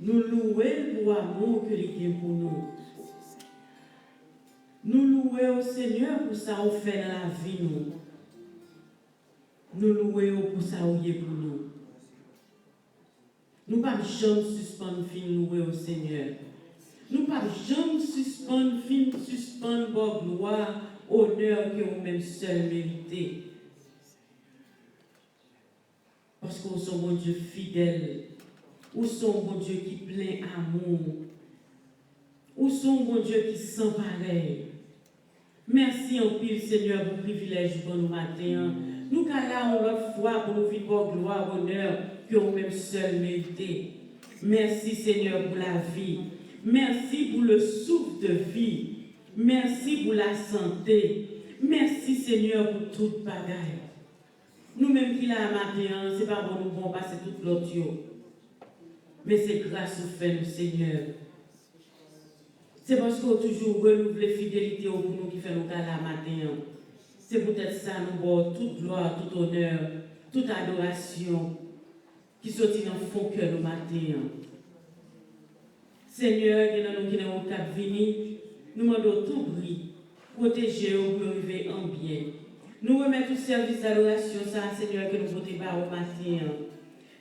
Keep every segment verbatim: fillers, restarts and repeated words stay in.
Nou louwe l pou amou ke li gen pou nou. Nou louwe w, Senyè, pou sa w fè nan lavi nou. Nou louwe w pou sa w ye pou nou. Nou p ap janm sispann fin louwe w, Senyè. Nou p ap janm sispann fin sispann ba w glwa, onè ke ou menm sèl merite. Paske ou se yon Bondye fidèl. Ou se yon Bondye ki plen amou. Ou se yon Bondye ki san parèy. Mèsi anpil, Senyè, pou privilèj ou ban nou maten an. Nou ka la yon lòt fwa pou nou vin ba w glwa, onè ke ou menm sèl merite. Mèsi, Senyè, pou lavi. Mèsi pou le souffle de vie. Mèsi pou lasante. Mèsi, Senyè, pou tout bagay. Nou menm ki la a maten an, se pa bon nou bon pase tout lòt yo. Men se gras ou fè nou, Senyè. Se paske w toujou renouvle fidelite w pou nou ki fè nou ka la maten an. Se poutèt sa nou ba w tout glwa, tout onè, tout adorasyon ki soti nan fon kè nou maten an. Senyè, gen nan nou ki nan wout k ap vini, nou mande w tanpri, pwoteje yo pou yo rive an byen. Nou remèt ou sèvis adorasyon sa a, Senyè, ke nou pote ba ou maten an.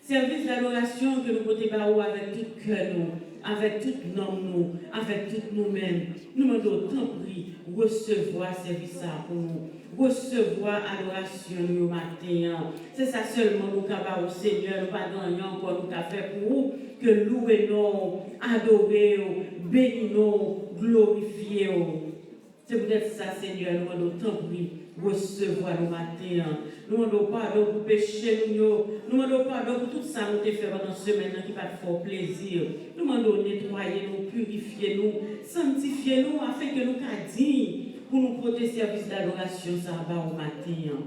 Sèvis adorasyon ke nou pote ba ou avèk tout kè nou, avèk tout nanm nou, avèk tout nou menm. Nou mande w, tanpri, resevwa sèvis sa a pou nou. Resevwa adorasyon nou yo maten an. Se sa sèlman nou ka ba ou, Senyè. Nou pa gen anyen ankò nou ka fè pou ou ke louwe non w, adore w, beni non w, glorifye w. Se poutèt sa, Senyè, nou mande w, tanpri, resevwa nou maten an. Nou mande w padon pou peche nou yo. Nou mande w padon pou tout sa nou te fè pandan semèn nan ki pa t fè w plezi. Nou mande w netwaye nou, pirifye nou, sanntifye nou, afenke nou ka diy pou nou pote sèvis dadorasyon sa a ba ou maten an.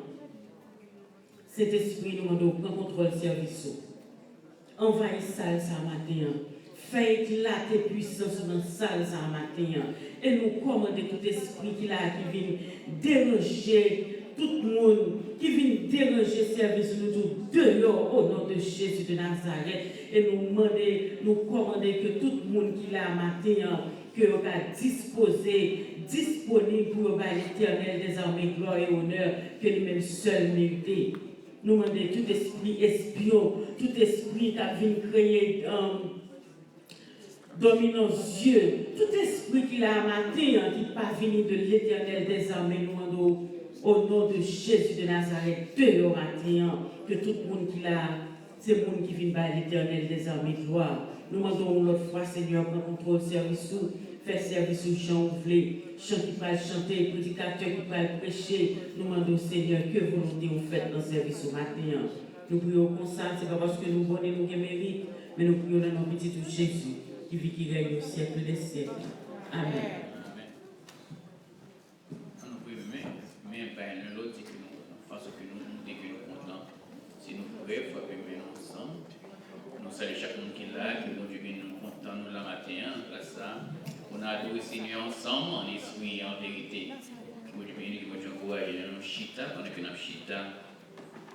Sentespri, nou mande w pran kontwòl sèvis ou. Anvayi sal sa a maten an. Fè eklate pwisans ou nan sal sa a maten an. E nou kòmande tout espri ki la a ki vin deranje tout moun, ki vin deranje sèvis, nou di w deyò, o non de Jezi de Nazarèt. E nou mande, nou kòmande ke tout moun ki la a maten an, ke yo ka dispoze, disponib pou yo bay Letènèl dèzame glwa e onè ke li menm sèl merite. Nou mande tout espri espyon, tout espri k ap vin kreye, um, dominans zye, tout espri ki la a maten an, ki pa vini de Letènèl dèzame, nou mande w, o non de Jezi de Nazarèt, deyò maten an, ke tout moun ki la a, se moun ki vin bay Letènèl dèzame glwa. Nou mande w yon lòt fwa, Senyè, pran kontwòl sèvis ou, fè sèvis ou jan ou vle. Chan ki pral chante, predikatè ki pral preche, nou mande w, Senyè, ke volonte ou fèt nan sèvis ou maten an. Nou priye w konsa, se pa paske nou bon e nou gen merit, men nou priye w nan non pitit ou Jezi, ki viv, ki règne au siècle des siècles. Amèn. Ann nou premye men, men bay youn lòt, di ke nou kontan. Fason ke nou montre ke nou kontan, se nou prè, frape men nou ansanm. Nou salye chak moun ki la, ke Bondye beni nou, kontan nou la maten an, gras a, pou n adore Senyè ansanm, an espri e an verite. Ke Bondye beni nou, ke Bondye ankouraje nou, nou chita, pandan ke n ap chita,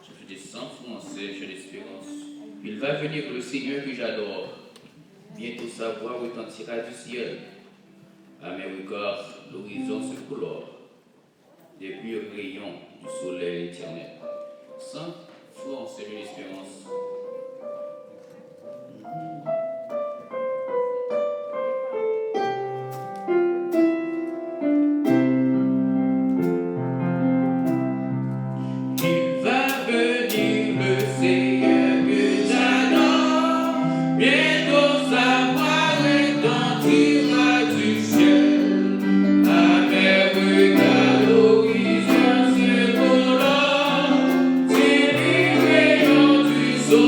Chante sans français, j'ai l'espérance. Il va venir le Seigneur que j'adore. Bientôt sa voix retentira du ciel. À mes regards, l'horizon se colore des purs rayons du soleil éternel. Sans français, j'ai l'espérance. Il va venir le Seigneur que j'adore, bientôt sa voix retentira du ciel. À mes regards, l'horizon se colore, c'est les rayons du soleil.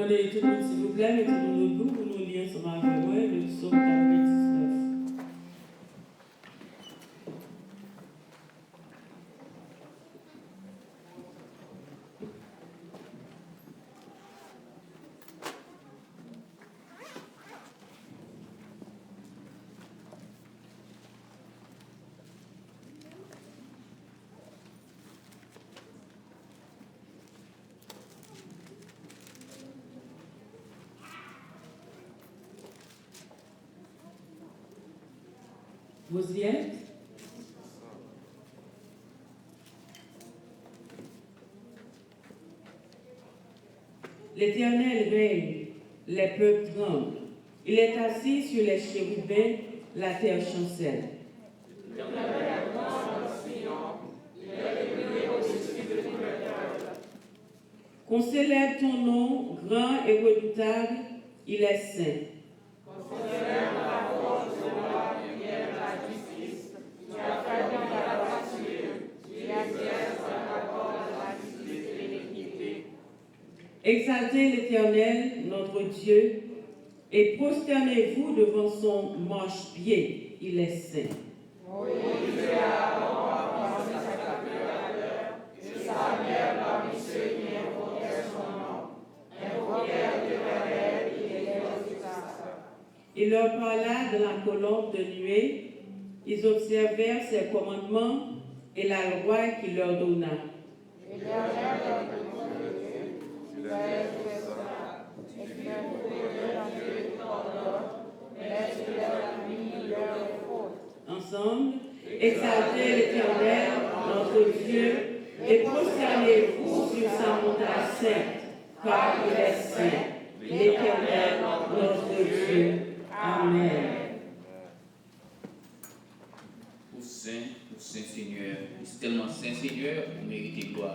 Tout moun, silvouplè, mete nou debout pou nou li ansanm avè mwen le psaume quatre-vingt-dix-neuf. Rosiette. L'Éternel règne, les peuples tremblent. Il est assis sur les chérubins, la terre chancelle. Qu'on célèbre ton nom grand et redoutable, il est saint. Exaltez l'Éternel, notre Dieu, et prosternez-vous devant son marchepied, il est saint. Moïse et Aaron apparurent à Dieu à l'heure, et Samuel parmi ceux qui invoquèrent son nom, invoquèrent l'Éternel et il les exauça. Il leur parla dans la colombe de nuée, ils observèrent ses commandements et la loi qu'il leur donna. L'Éternel est le Dieu qui les exauça, et qui ne trouvèrent Dieu qu'en l'homme, mais il leur plut leur faute. Ensemble, exaltez l'Éternel, notre Dieu, et prosternez-vous sur sa montagne sainte, car il est saint, l'Éternel, notre Dieu. Amen. Ou sen, ou sen, Senyè. Ou tèlman sen, Senyè, ou merite glwa.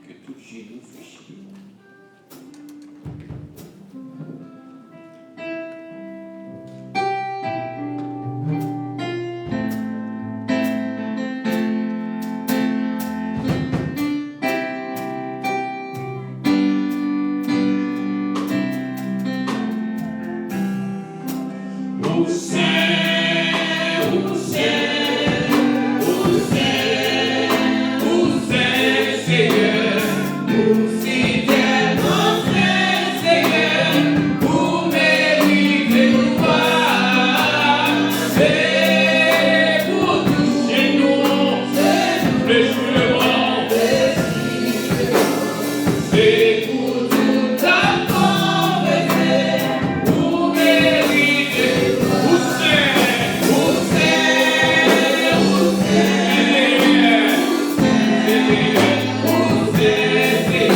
Ke tout jenou flechi devan ou. Ou sen, ou sen, ou sen, ou sen, Senyè. Ou si tèlman sen, Senyè. Ou merite glwa. Se pou tout jenou flechi devan ou. Se pou tout tan konfese, ou merite, ou sen, ou sen, ou sen, Senyè, ou sen, Senyè,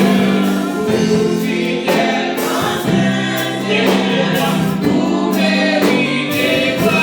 ou fidèl, ou sen, Senyè, ou merite glwa.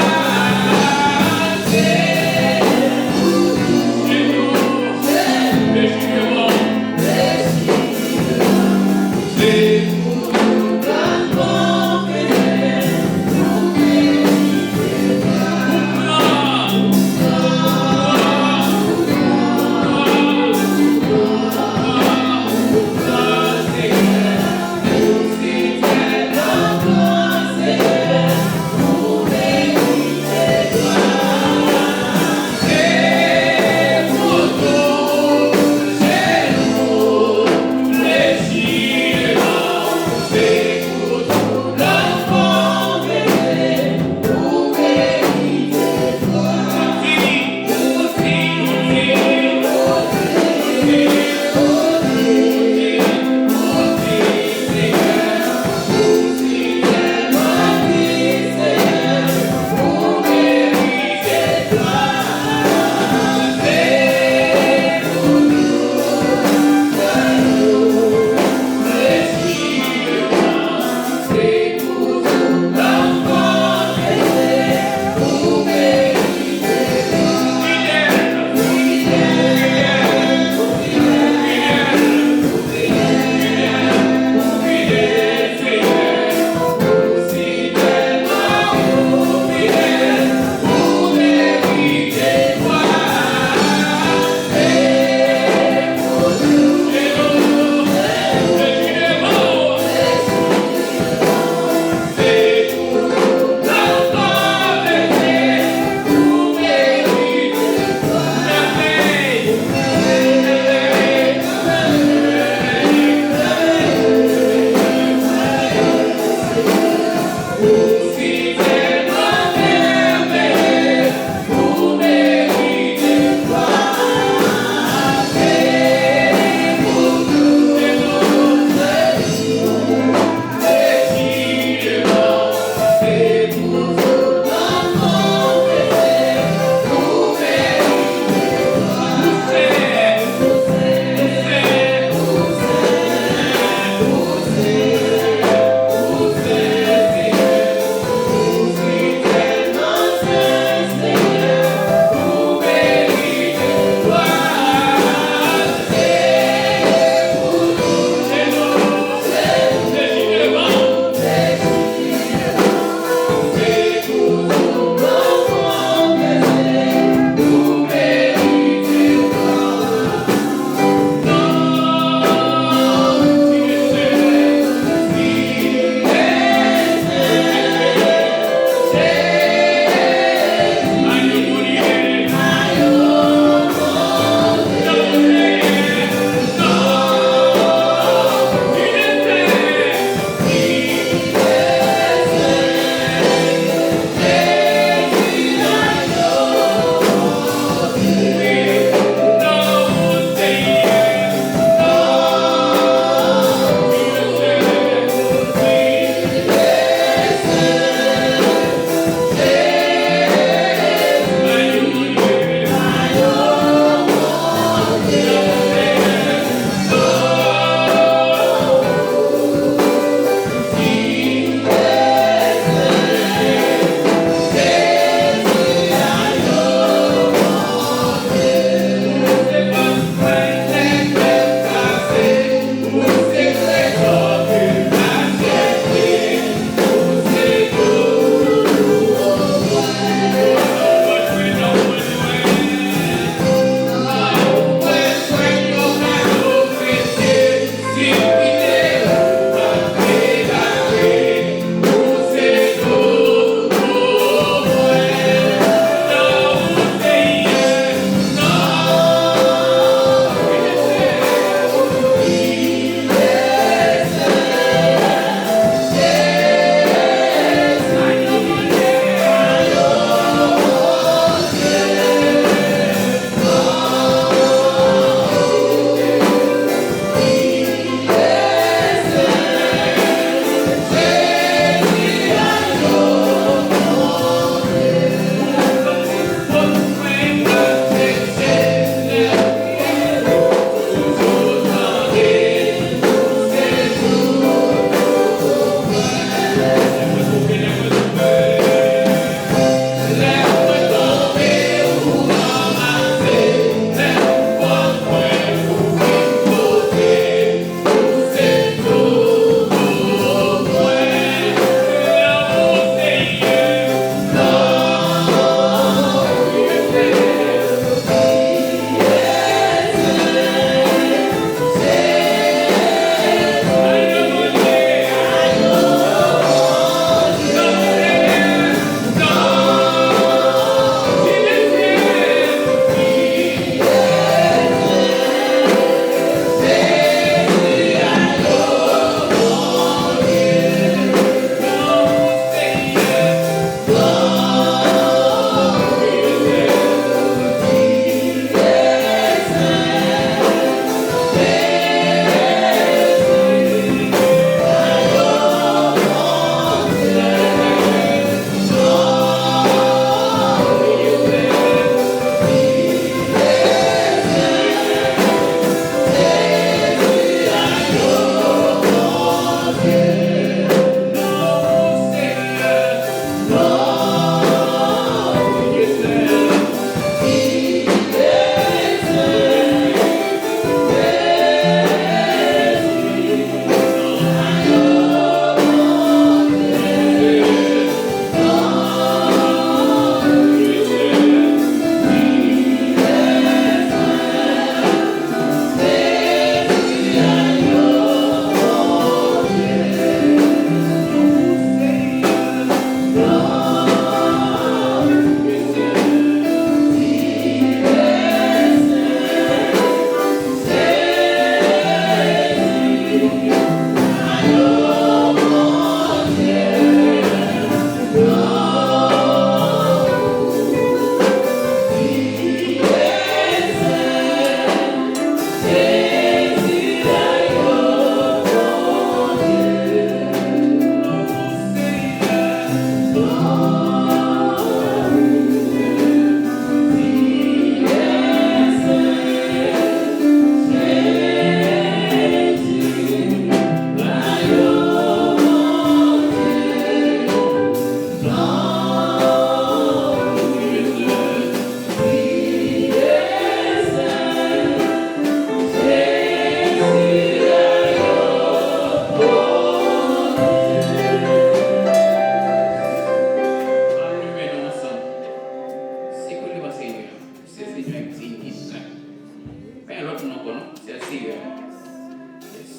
Yes.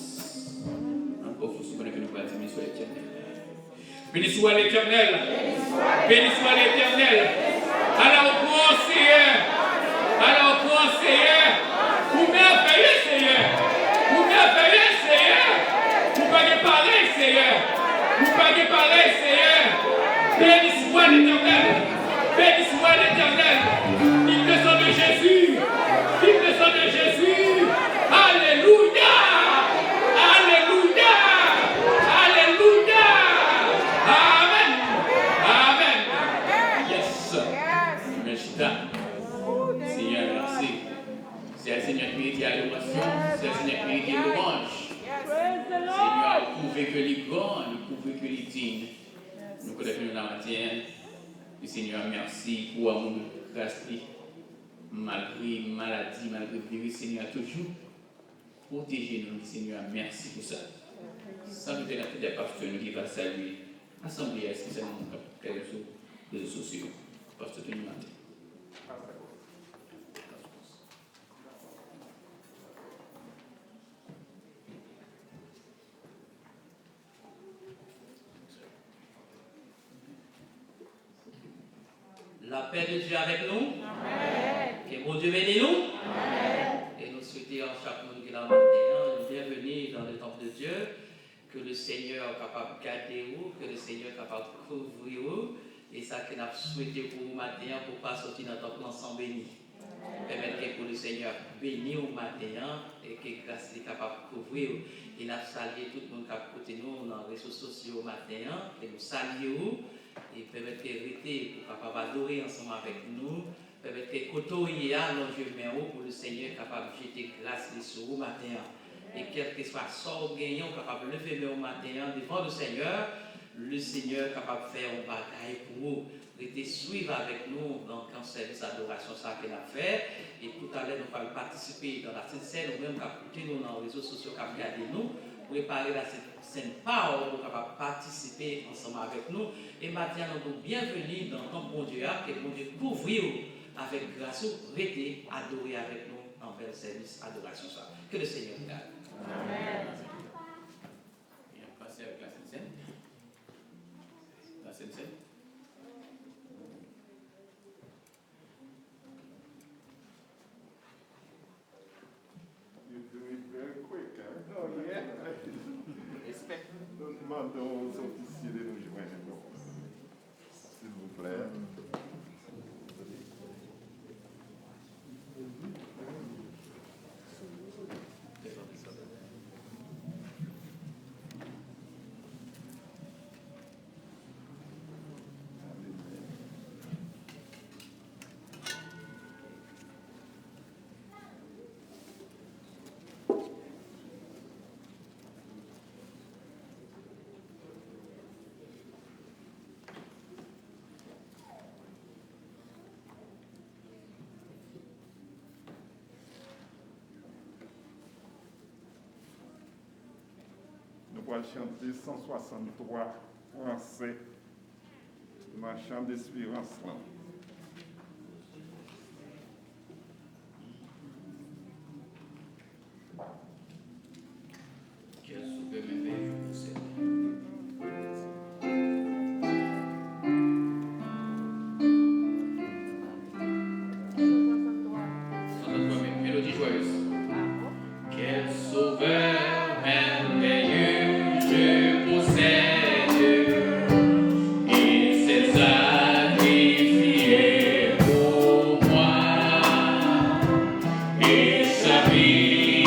Ankò fòs, nou konnen ke nou pral di, Beni swa Letènèl. Beni swa Letènèl. Beni swa Letènèl. Alò, pran Seyè. Alò, pran Seyè. Ou mèveye, Seyè. Ou mèveye, Seyè. Ou pa gen parèy, Seyè. Ou pa gen parèy, Seyè. Beni swa Letènèl. Beni swa Letènèl. Vive le sang de Jésus. Vive le sang de Jésus. Alelouya. Alelouya. Alelouya. Amèn. Amèn. Yes. Men chita. Seyè, mèsi. Sèl Senyè ki merite adorasyon. Sèl Senyè ki merite lwanj. Senyè, ou pwouve ke li gran, li pwouve ke li diy. Nou konnen ke nou la maten an. Di Senyè a mèsi pou amou li, gras li. Malgre maladi, malgre viris, Senyè a toujou pwoteje nou. Di Senyè a mèsi pou sa. San dout, n ap kite pastè nou ki va salye asanble a, espesyalman moun k ap gade sou rezo sosyo yo. Pastè Tony Martin. Lapè de Dye avèk nou. Amèn. Ke Bondye beni nou. Amèn. E nou swete a chak moun ki la maten an, yon byenveni dans le temple de Dieu. Ke le Senyè kapab gade ou, ke le Senyè kapab kouvri ou. E sa ke n ap swete pou ou maten an, pou w pa soti nan tanp lan san beni. Pèmèt ke pou le Senyè beni w maten an e ke gras li kapab kouvri w. E n ap salye tout moun k ap koute nou nan rezo sosyo maten an. Ke nou salye w e pèmèt ke rete pou kapab adore ansanm avèk nou. Pèmèt ke kote w ye a, lonje men w pou le Senyè kapab jete gras li sou ou maten an. E kèlkeswa sa w genyen, w kapab leve men w maten an devan le Senyè. Le Senyè kapab fè yon bagay pou ou. Rete swiv avèk nou nan kan sèvis adorasyon sa a ke n ap fè. E toutalè, nou pral patisipe nan Lasent Sèn. Ou menm k ap koute nou nan rezo sosyo, k ap gade nou, prepare Lasent Sèn pa w pou w kapab patisipe ansanm avèk nou. E maten an, nou di w byenveni nan tanp Bondye a. Ke Bondye kouvri w avèk gras ou. Rete adore avèk nou nan bèl sèvis adorasyon sa a. Ke le Senyè vous garde. Amèn. N ap pase avèk Lasent Sèn. Lasent Sèn. You do it very quick, hein? Oh, yeah. Respect. Donk, mande aux officiers de nous joindre. Silvouplè. Nou pral chante san swasanntwa fransè nan chan desperans lan. Quel sauveur merveilleux pour ses Mélodie joyeuse. Quel sauveur merveilleux je possède, il s'est sacrifié pour moi. Et sa vie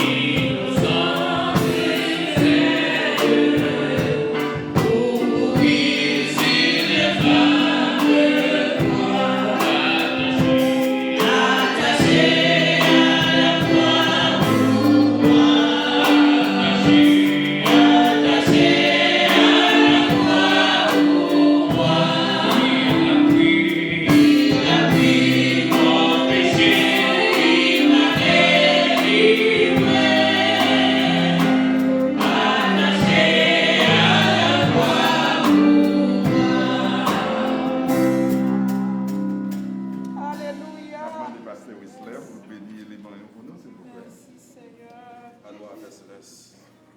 nous en précède.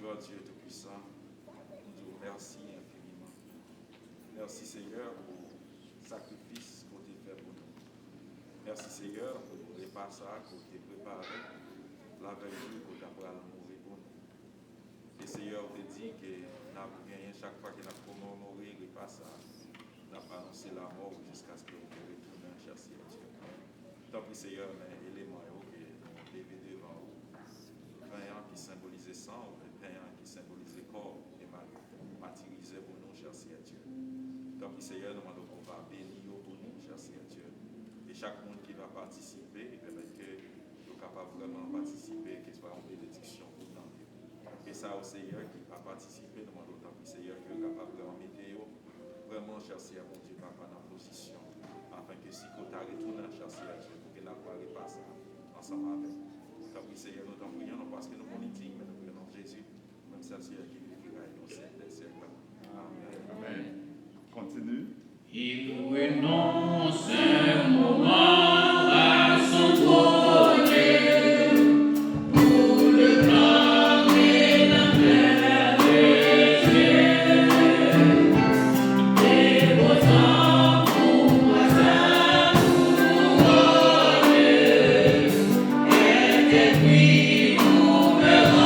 Seyè Dye Toupisan, nou di w mèsi enfiniman. Mèsi, Seyè, pou sakrifis ke w te fè pou nou. Mèsi, Seyè, pou repa sa a ke w te prepare lavèy jou ke w ta pral mouri pou nou. E, Seyè, w te di ke n ap genyen, chak fwa ke n ap komemore repa sa a, n ap anonse lamò w jiskaske w te retounen, chè Seyè Dye. Tanpri, Seyè, men eleman yo ke nou leve devan ou. Ven an ki senbolize san w, e pen an ki senbolize kò w te ma-, matirize pou nou, chè Seyè Dye. Tanpri, Seyè, nou mande w pou w va beni yo pou nou, chè Seyè Dye. E chak moun ki va patisipe, e pèmèt ke yo kapab vrèman patisipe, ke se pa yon benediksyon pou nanm yo. E sa yo, Seyè, ki pa patisipe, nou mande w, tanpri, Seyè, ke yo kapab vrèman mete yo vrèman, chè Seyè Bondye, papa, nan pozisyon, afenke si ke w ta retounen, chè Seyè Dye, pou ke n al repa sa ansanm avè w. Tanpri, Seyè, nou t ap priye non paske nou konnen w diy, men nou priye nan Jezi, menm sèl Seyè ki viv, ki rèy nan syèk dè syèk la. Amèn. Amèn. Kontinye. Il renonce un moment à son trône pour le clamé dans l'air des cieux, déposant pour moi sa couronne, est écrit pour me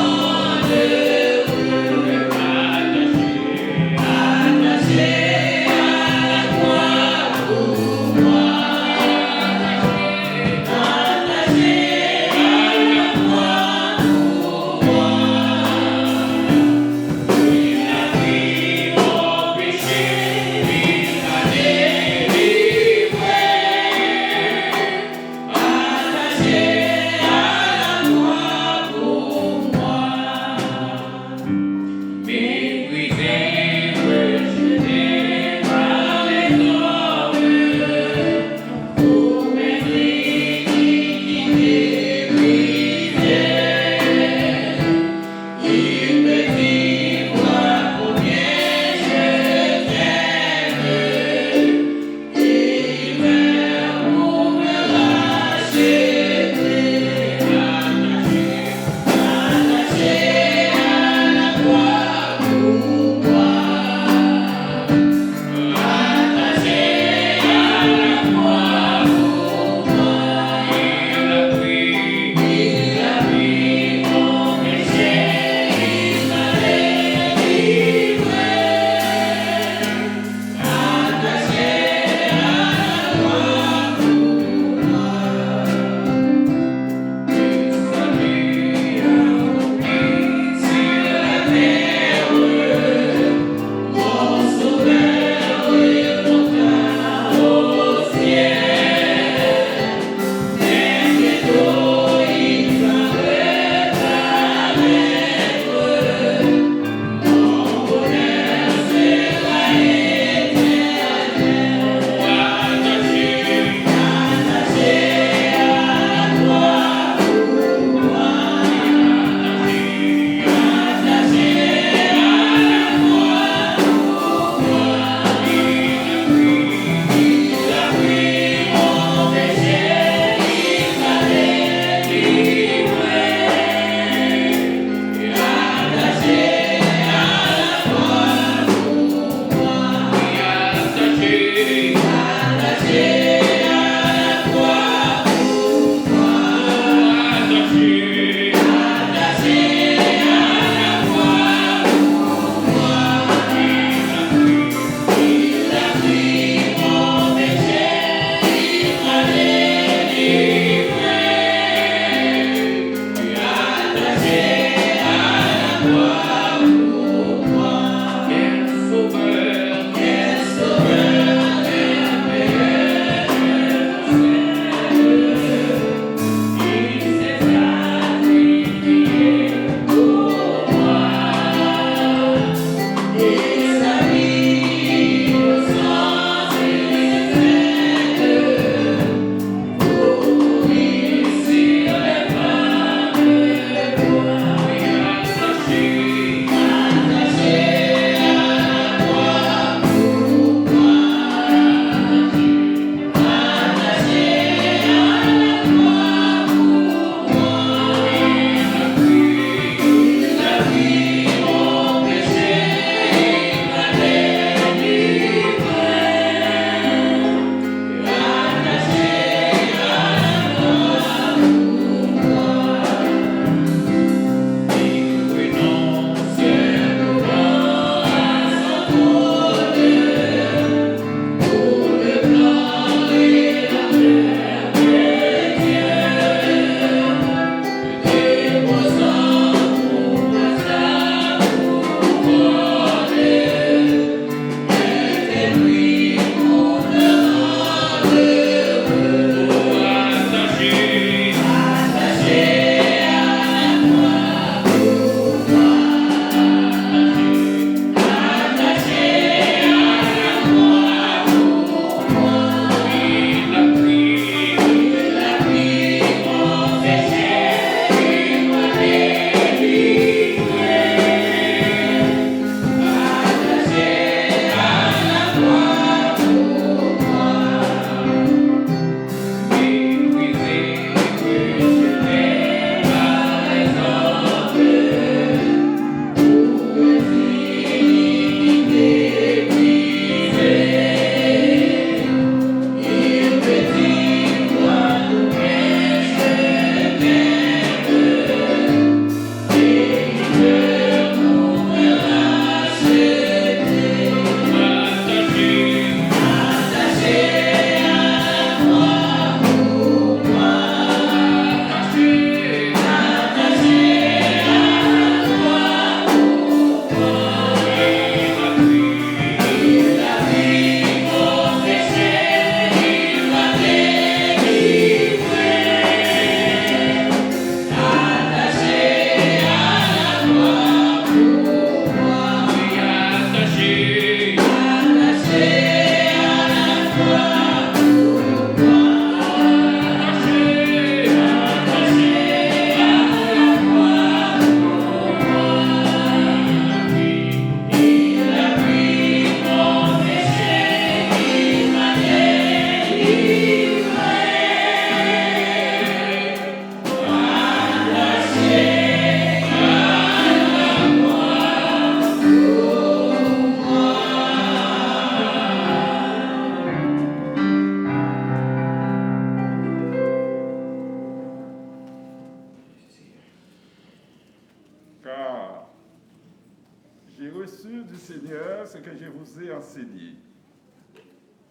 J'ai reçu du Seigneur ce que je vous ai enseigné.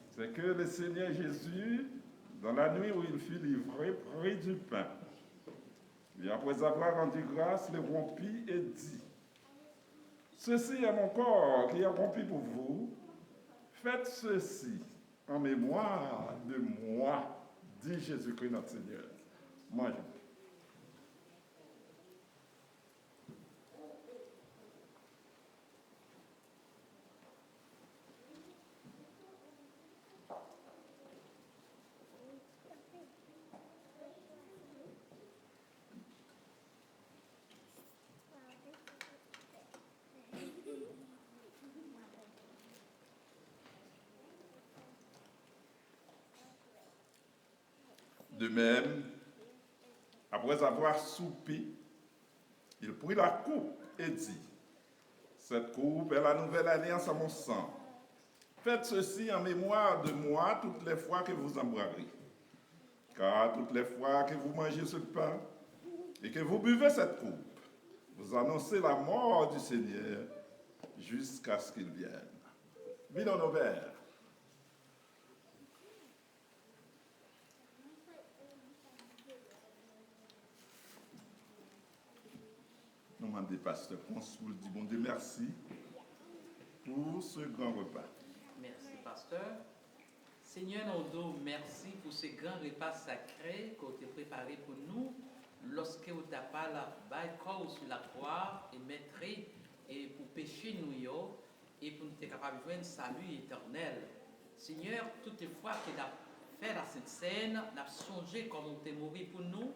C'est que le Seigneur Jésus, dans la nuit où il fut livré, prit du pain. Et après avoir rendu grâce, le rompit et dit, ceci est mon corps qui est rompu pour vous. Faites ceci en mémoire de moi, dit Jésus-Christ notre Seigneur. Manjé. De même, après avoir soupé, il prit la coupe et dit, cette coupe est la nouvelle alliance à mon sang. Faites ceci en mémoire de moi toutes les fois que vous en boirez. Car toutes les fois que vous mangez ce pain et que vous buvez cette coupe, vous annoncez la mort du Seigneur jusqu'à ce qu'il vienne. Vin nou ouvè. Nou mande pastè Pons pou l di Bondye mèsi pou ce grand repas. Mèsi, pastè. Senyè, nou di w mèsi pou se gran repa sakre ke w te prepare pou nou lòske w t ap al bay kò w sou lakwa e mètre e pou peche nou yo, e pou nou te kapab jwenn sali etènèl. Senyè, toutefwa ke n ap fè Lasent Sèn, n ap sonje kòman w te mouri pou nou,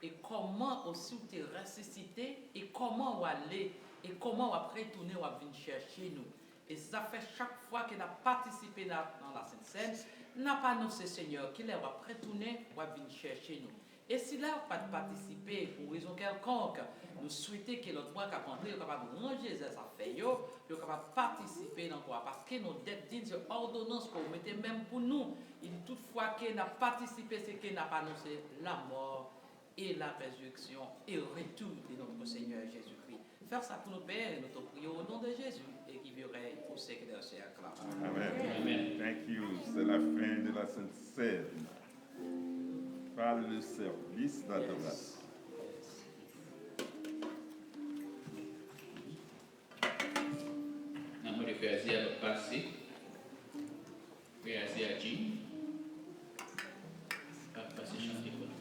e kòman osi w te resisite, e kòman w ale, e kòman w ap retounen, w ap vin chèche nou. E se sa fè chak fwa ke n ap patisipe nan, nan Lasent Sèn, n ap anonse, Senyè, kilè w ap retounen, w ap vin chèche nou. E sila yo pa t patisipe pou rezon kèlkonk, nou swete ke lòt mwa k ap antre yo kapab ranje zafè yo, yo kapab patisipe nan kò a, paske nou dèt din se òdonans ke w mete menm pou nou. E toutfwa ke n ap patisipe, se ke n ap anonse la mort et la résurrection et retour de notre Seigneur Jésus-Christ. Fè sa pou nou, Pè, e nou te priye au nom de Jésus et qui vivrai au siècle des siècles. Amen. Amen. Thank you. C'est la fin de la Sainte Cène. Par le service d'adoration. N ap mande frè Aziz a pase. Frè Aziz a Jean. Pa, pase chante pou nou.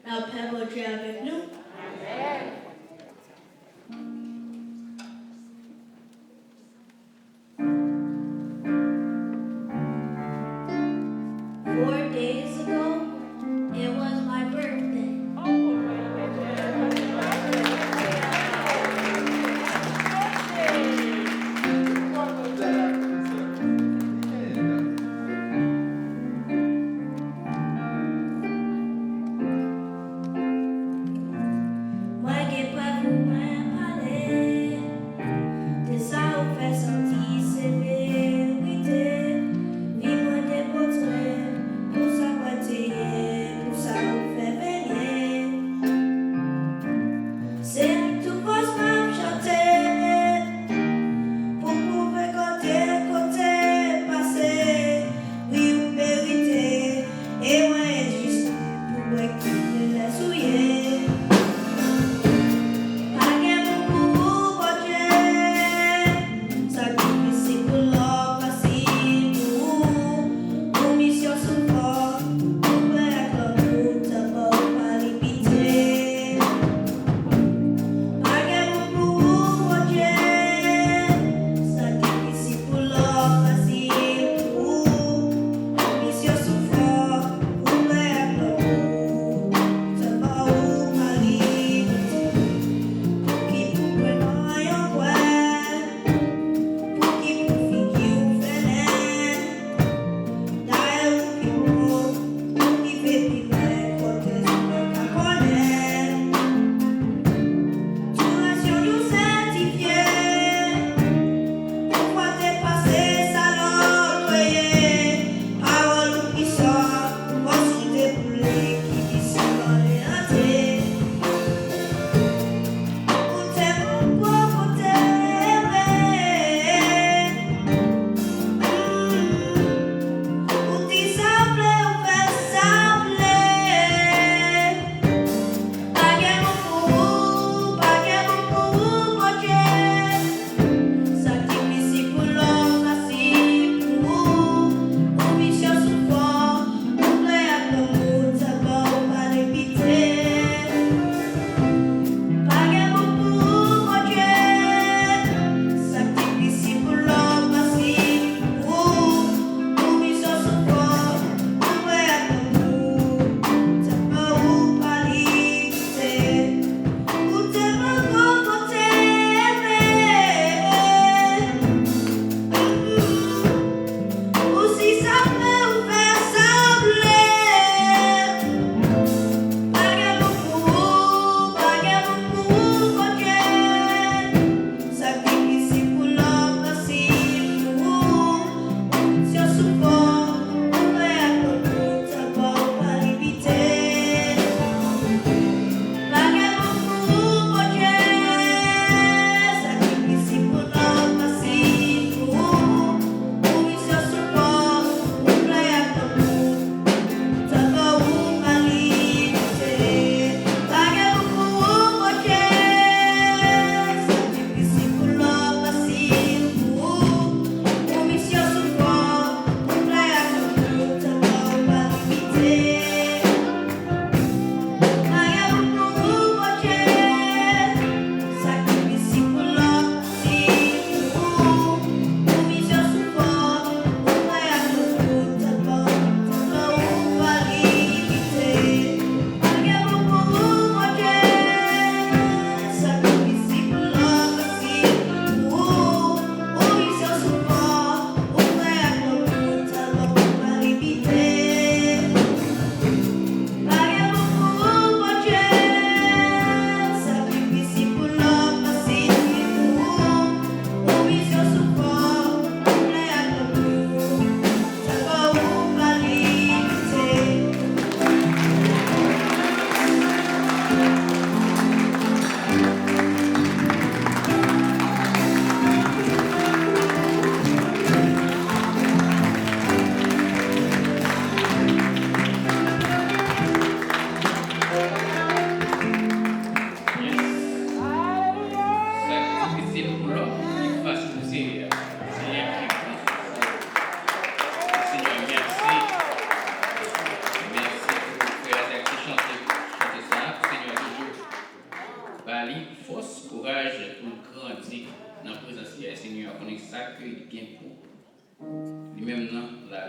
Lapè Bondye avèk nou. Amen. Four days ago, it was my birthday. Mwen gen prèv pou mwen pale de sa ou fè santi se verite. Vi mwen te montre pou sa mwen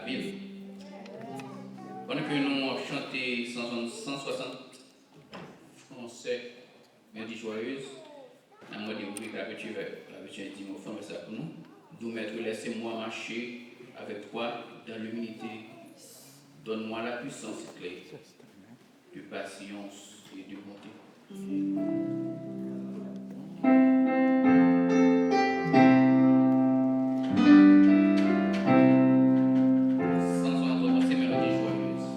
Bib. Pandan ke nou ap chante san swasant fransè, Mélodie Joyeuse, n ap mande ou pou Clavier, Clavier di mo fransè sa pou nou. Doux Maître, laissez-moi marcher avec toi dans l'humilité. Donne-moi la puissance clé de patience et de bonté. Sans entendre ces mélodies joyeuses.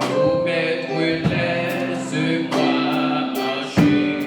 Doux Maître, laisse-moi marcher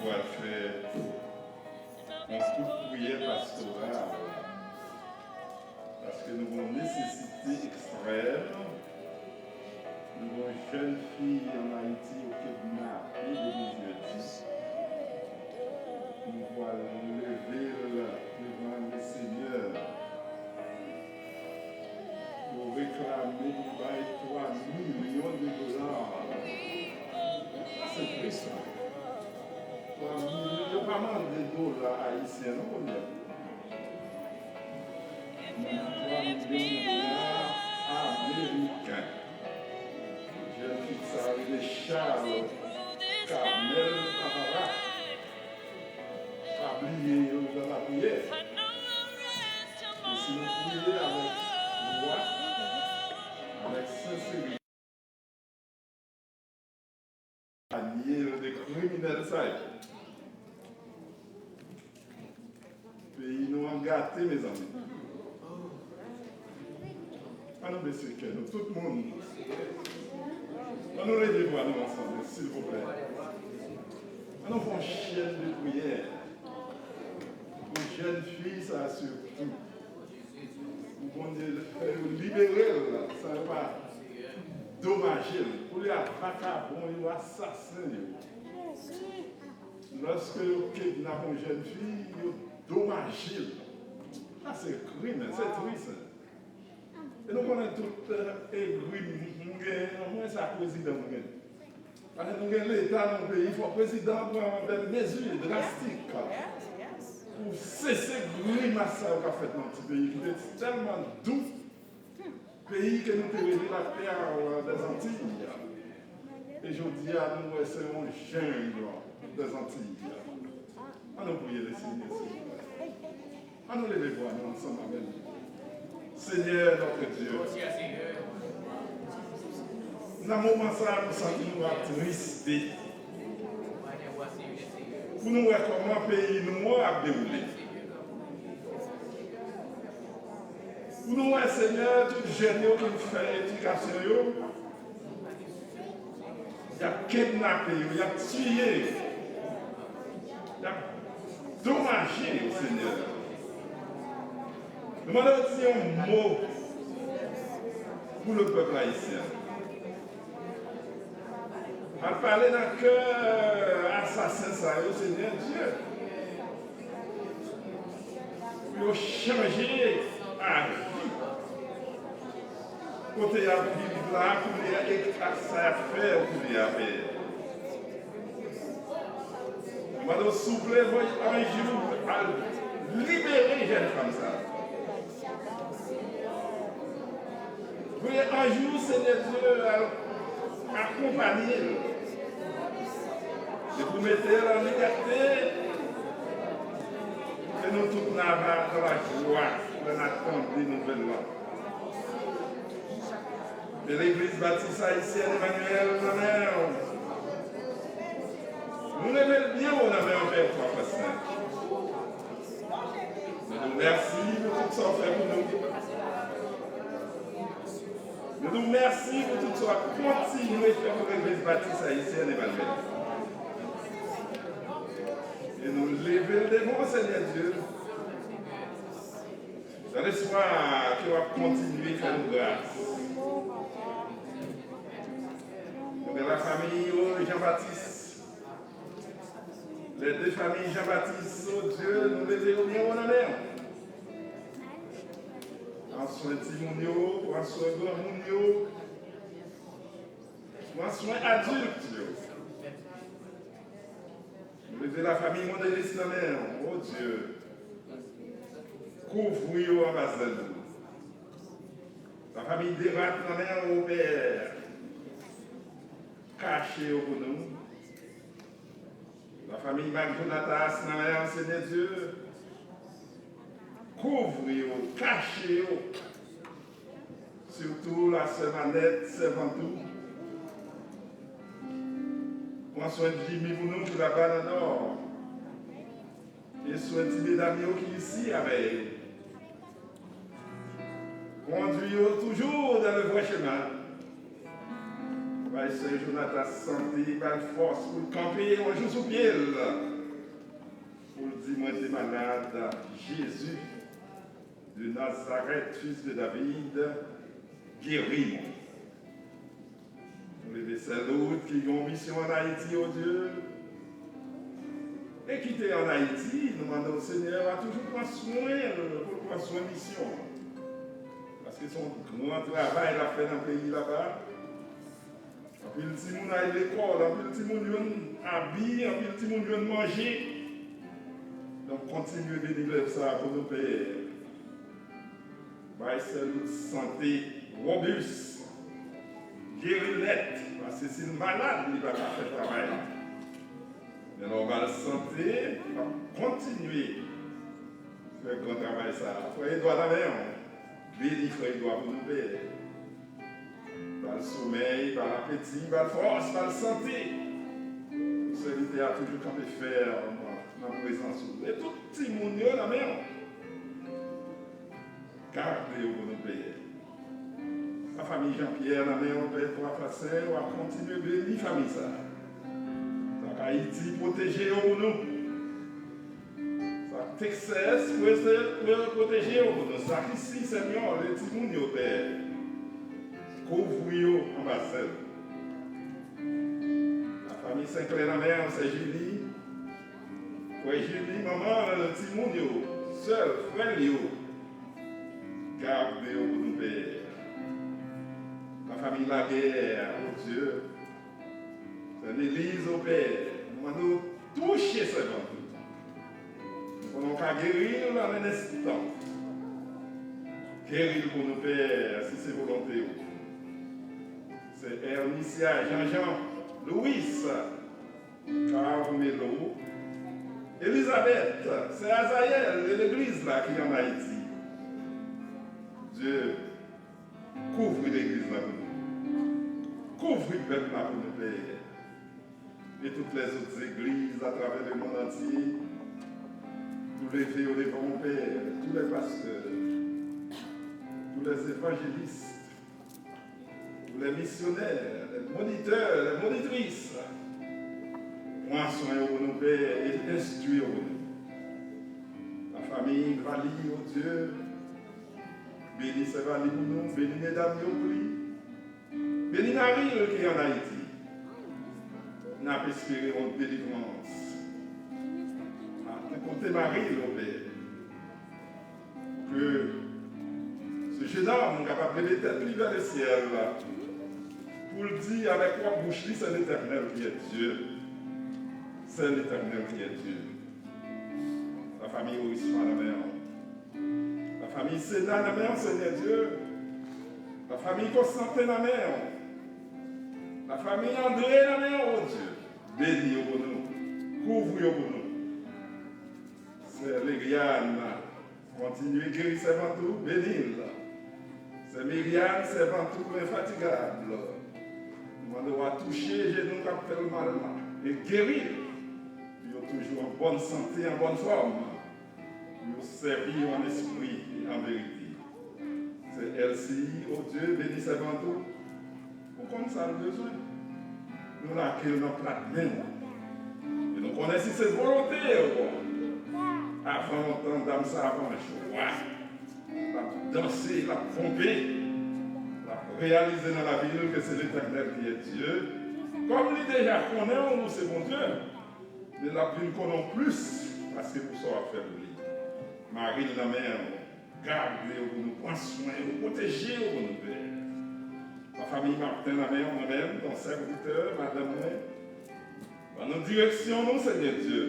Pral fè yon kout priyè pastoral, paske nou gen yon nesesite ekstrèm. Nou gen yon jèn fi ann Ayiti yo kidnape depi jedi. Nou pral leve l devan Lesenyè. Yo reklame pou bay twa milyon de dola. Sa se tris, wi. Twa milyon, yo pa mande dola ayisyen non kounye a. Twa milyon de dola ameriken. Jèn fi sa rele Charles Carmel Barbara. Pa bliye yo nan lapriyè. E si nou priye avèk lwa, avèk senserite, panye de kriminèl sa yo. Peyi nou an gate, mezanmi. An nou bese kè nou, tout moun. An nou leve vwa nou ansanm, silvouplè. An nou fè yon chèn de priyè pou jèn fi sa a sitou. Pou Bondye fè yo libere l, san yo pa domaje l. Pou lè a vakabon yo, asasen yo, lòske yo kidnape yon jèn fi, yo domaje l. Sa se krim, se tris. E nou konnen tout, eh, egri nou gen, mwen se ak prezidan mwen gen. Paske nou gen leta nan yon peyi, fòk prezidan an pran de mezi drastik pou sese grimas sa yo k ap fèt nan ti peyi ki te tèlman dou, peyi ke nou te rele la perle des Antilles. E jodi a, nou wè se yon jengle des Antilles. An nou priye Lesenyè, silvouplè. An nou leve vwa nou ansanm avè l. Senyè, notre Dieu, nan moman sa a, nou santi nou atriste pou nou wè kòman peyi nou an ap dewoule. Pou nou wè, Senyè, tout jèn yo ki fè edikasyon yo, y ap kidnape yo, y ap tiye yo, y ap domaje yo, Senyè. Nou mande w di yon mo pou le pèp ayisyen. Al pale nan kè asasen sa yo, Senyè Dye. Pou yo chanje avi. Kote y ap viv la, kounye a, e sa y ap fè kounye a, Pè. Mande w, souple, voye anj ou al libere jèn fanm sa a. Voye anj ou, Senyè Dye, al akonpanye l. E pou mete l an libète, ke nou tout n ava nan lajwa lè n a tande nouvèl la. E Legliz Batis Ayisyèn Emmanuel nan men w. Nou leve l byen wo nan men w, Pè, twa fwa senk. Nou di w mèsi pou tout sa w fè pou nou. Nou di w mèsi pou tout sa w ap kontinye fè pou Legliz Batis Ayisyèn Emmanuel. E nou leve l devan w, Senyè Dye, dans l'espoir ke w ap kontinye fè nou gras. Nou gen lafanmi Jean Baptiste. Les deux familles Jean Baptiste, o Dye, nou leve yo byen wo nan men w. Pran swen timoun yo, pran swen granmoun yo, pran swen adilt yo. Nou leve lafanmi Mondelis nan men w, o Dye. Kouvri yo anba zèl ou. Lafanmi Derat nan men w, o Pè. Kache yo pou nou. Lafanmi Mac Jonatas nan men w, Senyè Dye. Kouvri yo, kache yo. Sitou lasè Manèt, sèvant ou. Pran swen Jimmy pou nou ki laba nan Nò. E swen ti medam yo ki isi avè yo. Kondwi yo toujou dans le vrai chemin. Bay sè Jonathan sante, bay l fòs pou l kanpe yon jou sou pye l. Pou l di, mwen te malad, Jezi de Nazarèt, fis de David, geri mwen. Nou leve sè Loud ki gen yon misyon ann Ayiti, o Dye. E ki te ann Ayiti, nou mande w, Senyè a toujou pran swen l, pou l pran swen misyon an. Paske se yon gran travay l ap fè nan peyi laba. Anpil timoun al lekòl, anpil timoun jwenn abi, anpil timoun jwenn manje. Donk, kontinye beni lèv sa a pou nou, Pè. Bay sè Loud sante wobis, geri nèt, paske si l malad, li pa ka fè travay la. Men lè w ba l sante, l ap kontinye fè gran travay sa a. Frè Edwa, nan men w, beni frè Edwa pou nou, Pè. Ba l somèy, ba l apeti, ba l fòs, ba l sante. Pou sèvitè a toujou kanpe fèm nan prezans ou. E tout timoun yo nan men w. Gade yo pou nou, Pè. Lafanmi Jean Pierre nan men w, Pè, twa fwa sen, w ap kontinye beni fanmi sa a. Sa k Ayiti, pwoteje yo pou nou. Sa k Texas, pwoteje yo pou nou. Sa k isi, Senyè, le timoun yo, Pè. Kouvri yo anba zèl. Lafanmi Senkler nan men w, sè Jili, frè Jili, manman l, timoun yo, sè l, frè l yo. Gade yo pou nou, Pè. Lafanmi Laguerre, o Dye. Sè Leliz, o Pè. Nou mande w touche sèvant ou. Nou konnen w ka geri l nan en enstan. Geri l pou nou, Pè, si se volonte w. Sè Ernisia, Jean-Jean, Louis, Carmelo, Elizabeth, sè Azayèl e legliz la ki ann Ayiti. Dye, kouvri legliz la pou nou. Kouvri pèp la pou nou, Pè. E tout lèzòt legliz atravè lemonn antye, nou leve yo devan w, Pè, tous les pasteurs, tous les évangélistes, tous les missionnaires, les moniteurs, les monitrices. Pran swen yo pou nou, Pè, e enstwi yo pou nou. Lafanmi Vali, o Dye, beni sè Vali pou nou, beni medam yo pou li. Beni mari l ki ann Ayiti. N ap espere yon delivrans. A, kote mari l, o Pè. Ke ce jeune homme kapab leve tèt li vè le syèl, pou l di avèk pwòp bouch li, c'est l'Éternel qui est Dieu. C'est l'Éternel qui est Dieu. Lafanmi Orisma nan men w. Lafanmi Sena nan men w, Senyè Dye. Lafanmi Konstantin nan men w. Lafanmi Andre nan men w, o Dye. Beni yo pou nou. Kouvri yo pou nou. Sè Liliane, kontinye geri sèvant ou, beni l. Sè Miriam, sèvant ou enfatigab. Nou mande w a touche jenou k ap fè l mal la e geri l. Pou yo toujou an bòn sante, an bòn fòm. Pou yo sèvi w an espri e an verite. Sè Elsie, o Dye, beni sèvant ou. Ou konn sa l bezwen. Nou lage l nan plat men w. E nou konnen si se volonte w, avan lontan, dam sa a ap an jwa. L ap danse, l ap ponpe. L ap reyalize nan lavi l ke se Letènèl ki est Dieu. Kòm li deja konnen w, ou se Bondye, men l ap vin konnen w plis paske pou sa w ap fè pou li. Mari l nan men w. Gade yo pou nou, pran swen yo, pwoteje yo pou nou, Pè. Lafanmi Martin nan men w, mwen menm, ton sèvitè, madanm mwen. Ban nou direksyon nou, Senyè Dye.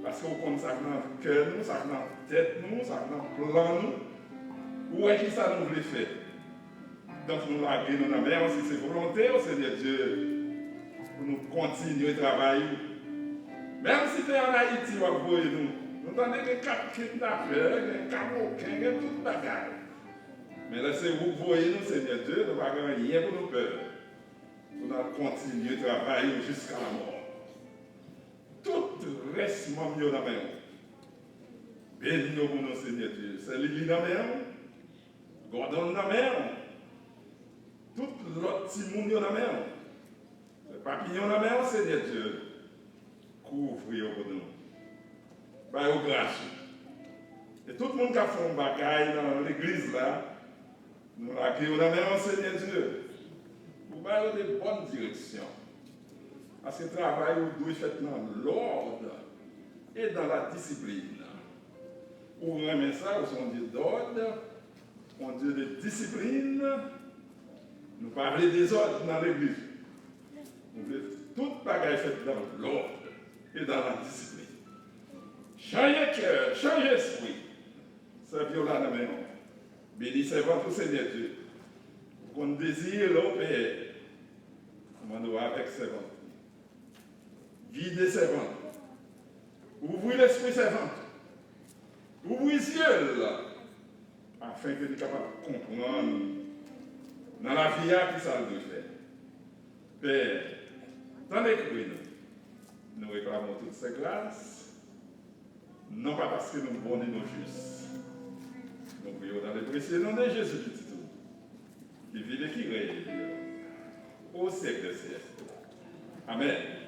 Paske ou konn sa k nan kè nou, sa k nan tèt nou, sa k nan plan nou. Ou wè kisa nou vle fè. Donk, nou lage nou nan men w, si se volonte w, Senyè Dye, pou nou kontinye travay ou. Menm si te ann Ayiti w ap voye nou, nou tande gen kat kidnapè, gen kamoken, gen tout bagay. Men lè se ou k voye nou, Senyè Dye, nou pa gen anyen pou nou pè. Pou n al kontinye travay ou jiska lamò. Tout rès manm yo nan men w. Beni yo pou nou, Senyè Dye. Sè Lili nan men w. Gòdon nan men w. Tout lòt timoun yo nan men w. Sè Papiyon nan men w, Senyè Dye. Kouvri yo pou nou. Ba yo gras ou. E tout moun k ap fè yon bagay nan legliz la, nou lage yo nan men w, Senyè Dye, pou ba yo de bòn direksyon. Paske travay ou dwe fèt nan lòd e dans la discipline. Ou renmen sa, ou se yon Dye dòd, yon Dye de disiplin. Nou pa vle dezòd nan legliz. Nou vle tout bagay fèt dans lòd e dans la discipline. Chanje kè, chanje espri. Sèvi w la nan men w. Beni sèvant ou, Senyè Dye. Ou konn dezi lè w pè. Mwen mande w avèk sèvant ou. Gide sèvant ou. Ouvri lespri sèvant ou. Ouvri zye l, afenke li kapab konprann nan lavi a ki sa l dwe fè. Pè, tande kri nou. Nou reklame w tout sèglas. Non pa paske nou bon ni nou jis. Nou priye w nan le presye non de Jezi, Pitit ou, ki viv e ki rèy o syèk dè syèk. Amèn.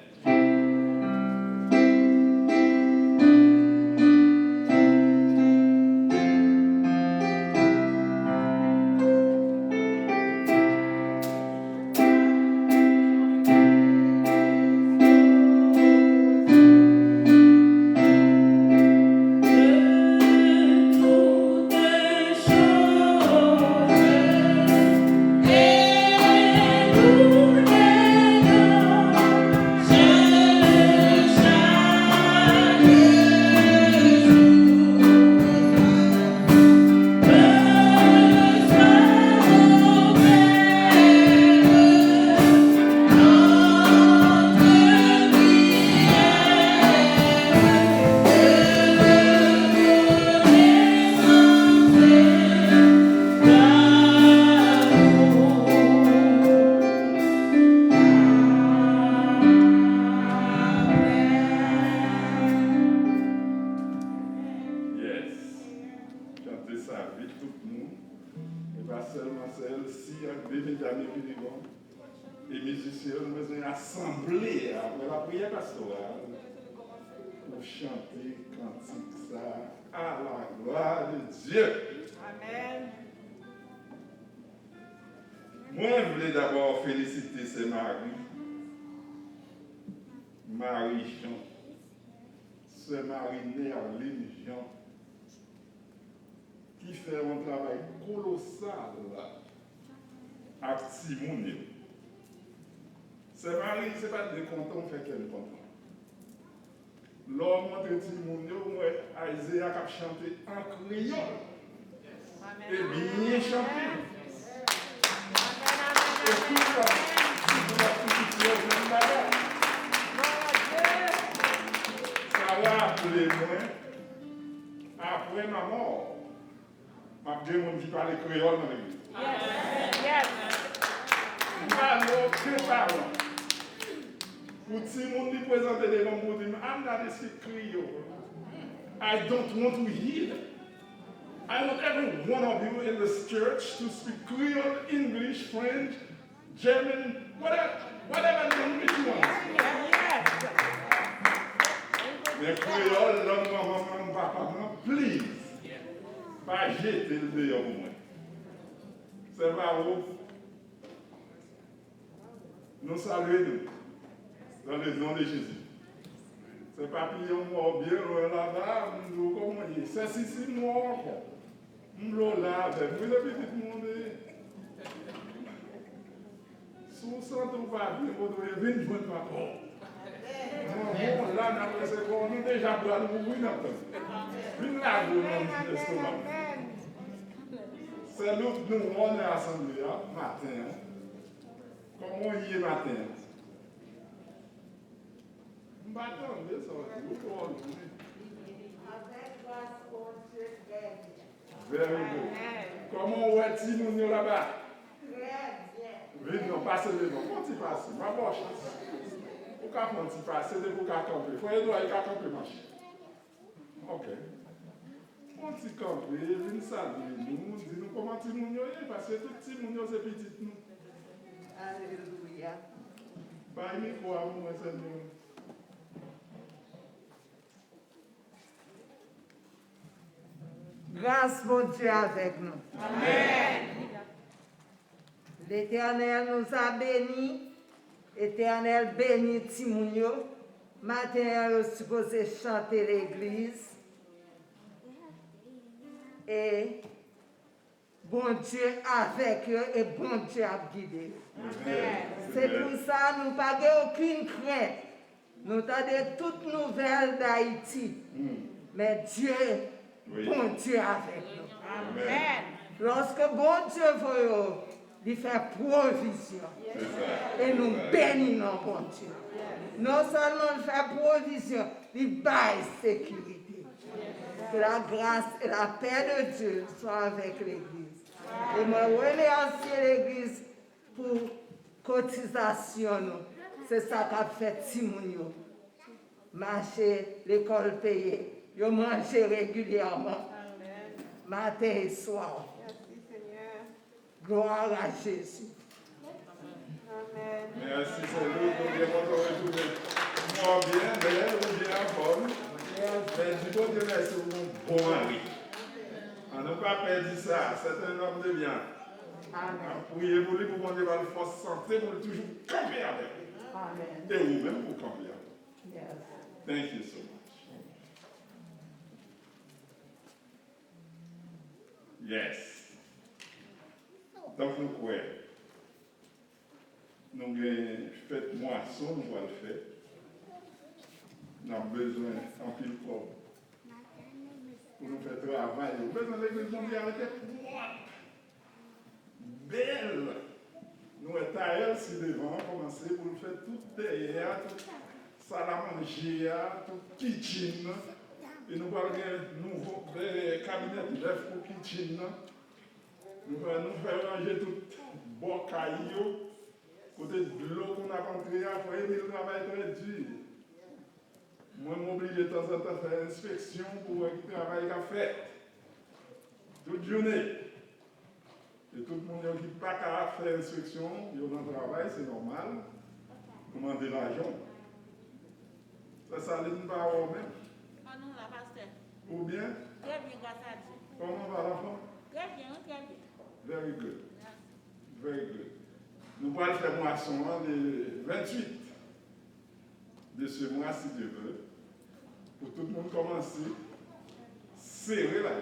Yes. Chante sa vit, tout moun. E pa sèlman sè Elsie ak Benjamin Piligon. E mizisyen yo, nou bezwen asanble apre lapriyè pastoral pou chante kantik sa, à la gloire de Dieu. Amèn. Mwen vle dabò felisite sè Marie, Marie Jean, sè Marie Nerline Jean, ki fè yon travay kolosal ak timoun yo. Sè Marie, se pa de kontan w fè kè m kontan. Lè w montre timoun yo, m wè Isaiah k ap chante an kreyòl. E byen chante. E tout sa, si pou la figi fè menm bagay. Sa raple mwen, apre ma mort, m ap gen moun ki pale kreyòl nan legliz. Yes. Yes. M pa vle okenn paran pou timoun li prezante devan m pou di m, "I'm not a speak Creole. I don't want to hear that. I want every one of you in this church to speak Creole, English, French, German, whatever, whatever language you want." Yes. Men kreyòl, lang manman m, lang papa m, please, pa jete l deyò pou mwen. Sè Maro, nou salye nou dans le nom de Jésus. Sè Papiyon, m wè w byen lwen laba, m di w kòman w ye. Sè Sisi, m wè w ankò. M vle w la avè m. Wi, se pitit mwen w te ye. Si w santi w pa byen kote w ye, vin jwenn papa w. Manman w la, n ap resevwa w. Nou deja pral mouri, n ap tann. Vin lage w nan ti lestomak. Sè Louk, nou wè w nan asanble a maten an. Kòman w ye maten an? M pa tande sa w di, ou twò lwen. Avèk gras Bondye, trè byen. Very good. Kòman w wè timoun yo laba? Trè byen. Vin non, pase devan. Fè yon ti pase. M ap ba w chans. Ou ka fè yon ti pase, depi w ka kanpe. Frè Edouard, li ka kanpe, mache. Ok. Fè yon ti kanpe, vin salye nou, di nou kòman timoun yo ye, paske tout timoun yo se pitit nou. Alelouya. Bay mikwo a pou mwen, Senyè. Gras Bondye avèk nou. Amèn. Letènèl nou a beni. Letènèl beni timoun yo. Maten an, yo sipoze chante legliz. E Bondye avèk yo e Bondye ap gide yo. Amèn. Se pou sa nou pa gen okenn krent. Nou tande tout nouvèl Dayiti. Men Dye, Bondye avèk nou. Amèn. Lòske Bondye voye w, li fè pwovizyon. E nou beni non Bondye. Non sèlman l fè pwovizyon, li bay sekirite. Que la grâce et la paix de Dieu soient avec l'église. E mwen remèsye legliz pou kotizasyon nou. Se sa k ap fè timoun yo mache, lekòl peye, yo manje regilyèman, maten e swa. Glwa a Jezi. Mèsi, sè Lou, nou byen kontan retounen. Mwen byen, bèl, ou byen anfòm. Men di Bondye mèsi pou yon bon mari. An nou pa pèdi sa, c'est un homme de bien. Amèn. N ap priye pou li, pou Bondye ba l fòs, sante, pou l toujou kanpe avèk ou. Amèn. E ou menm pou kanpe avèk ou. Yes. Thank you so much. Yes. Donk nou kwè. Nou gen fèt mwason nou pral fè. N ap bezwen anpil kòb pou nou fè travay yo. Bezwen legliz Bondye a rete pwòp, bèl. Nou wè tayèl si devan an kòmanse pou l fè tout dèyè a, tout sal a manje a, tout kitchen nan. E nou pral gen nouvo, eh, kabinèt nèf pou kitchen nan. Nou fè, nou fè ranje tout bò kay yo. Kote dlo konn ap antre a, frè Emil travay trè di. Mwen, m oblije tanzantan fè enspeksyon pou wè ki travay k ap fèt. Tout jounen. E tout moun yo ki pa ka fè enspeksyon, yo nan travay, se nòmal. Nou mande lajan. Sè Saline pa wè w menm. An nou la, pastè. Ou byen? Trè byen, gras a Dye. Kòman va, lanfan? Trè byen, wi, trè byen. Very good. Mèsi. Very good. Nou pral fè mwason an le venntuit de ce mois, si Dieu veut, pou tout moun kòmanse sere la.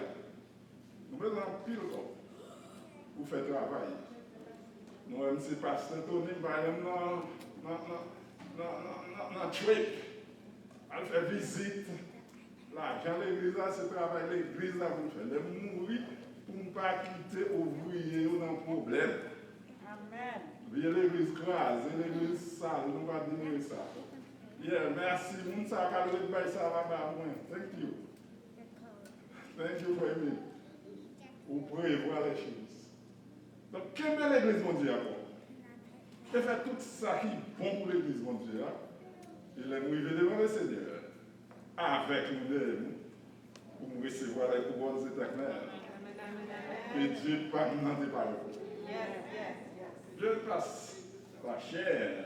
Nou bezwen anpil kòb pou fè travay. Nou wè m se pastè Tony, m pa janm nan, nan, nan, nan, nan, nan, nan trip. Al fè vizit. Lajan legliz la, se travay legliz la pou l fè. Lè m mouri, pou m pa kite ouvriye yo nan pwoblèm. Amèn. Vye legliz kraze, legliz sal, nou pa admire sa. Yeah, mèsi. Moun sa a k al ret bay sa laba pou mwen. Thank you. Thank you for me. Ou prevwa les choses. Donk, kenbe legliz Bondye a pwòp. E fè tout sa ki bon pou legliz Bondye a. E lè nou rive devan Lesenyè, avèk nou dèyè nou, pou nou resevwa les couronnes éternelles. Ke Dye pa n nan te pare pou nou. Je passe la chaire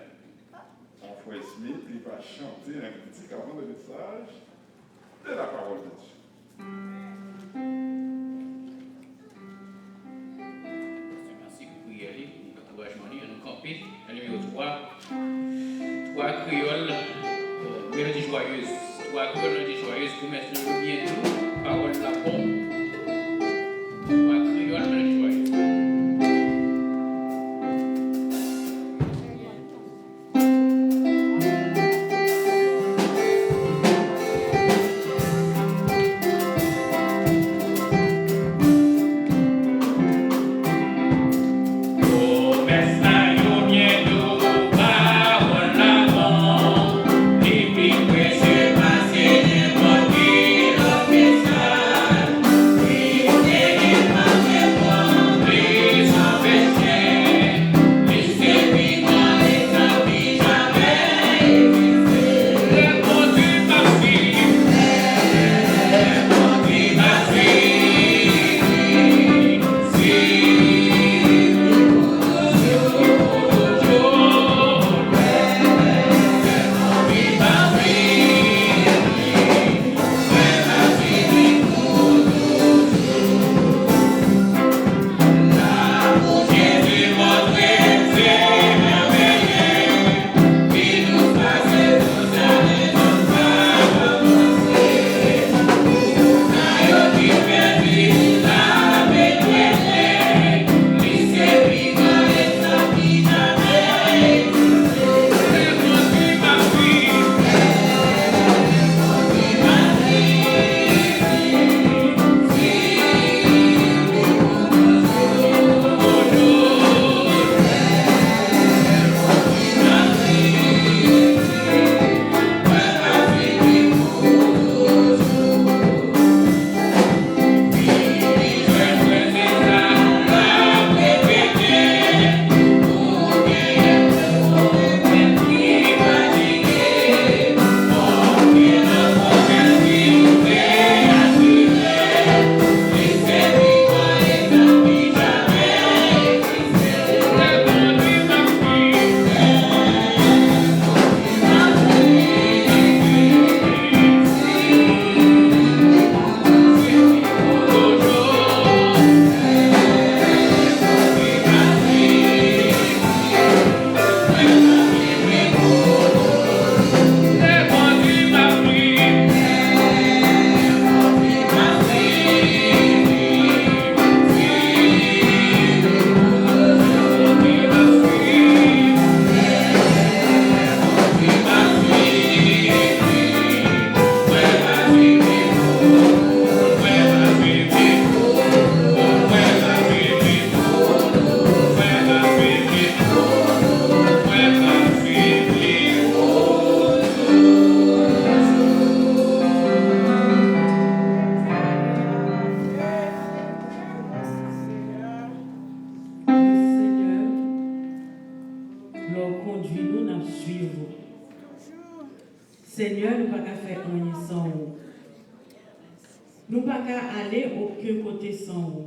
à Frère Smith, li va chanter un cantique avant le message de la parole de Dieu. Pastè Masik pou priyè li, pou ankourajman li, ann nou kanpe nan nimewo twa. Twa kreyòl, euh, melodi jwayez. Twa kreyòl, melodi jwayez, pwomès nou yo byen dou, pawòl la bon. Twa kreyòl, melodi jwayez. Kondui nou, n ap suiv ou. Senyè, nou pa ka fè anyen san ou. Nou pa ka ale okenn kote san ou.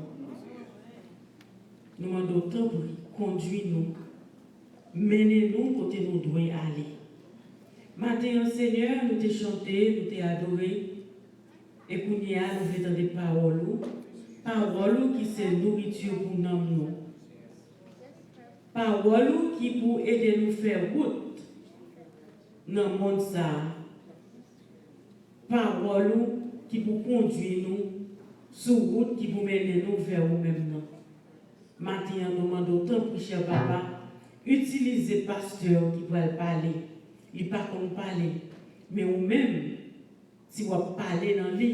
Nou mande w, tanpri, kondui nou. Mennen nou kote nou dwe ale. Maten an, Senyè, nou te chante, nou te adore. E kounye a, nou vle tande pawòl ou. Pawòl ou ki se nouriti pou nanm nou. Pawòl ou ki pou ede nou fè wout nan mond sa a. Pawòl ou ki pou kondui nou sou wout ki pou mennen nou vè ou menm nan. Maten an, nou mande w, tanpri, chè Papa, itilize pastè ki pral pale. Li pa konn pale, men ou menm, si w ap pale nan li,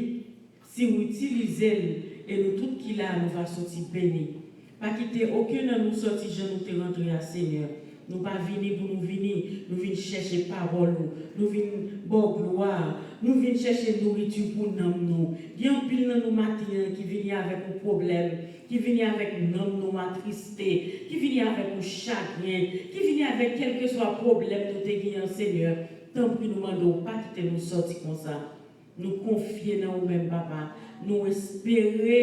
si w itilize l, e nou tout ki la, nou va soti beni. Pa kite okenn nan nou soti jan nou te rantre a, Senyè. Nou pa vini pou nou vini, nou vin chèche pawòl ou, nou vin ba w glwa, nou vin chèche nouriti pou nanm nou. Gen anpil nan nou maten an ki vini avèk yon pwoblèm, ki vini avèk nanm nou atriste, ki vini avèk yon chagren, ki vini avèk kèlkeswa pwoblèm nou te genyen, Senyè. Tanpri, nou mande w, pa kite nou sòti konsa. Nou konfye nan ou menm, Papa. Nou espere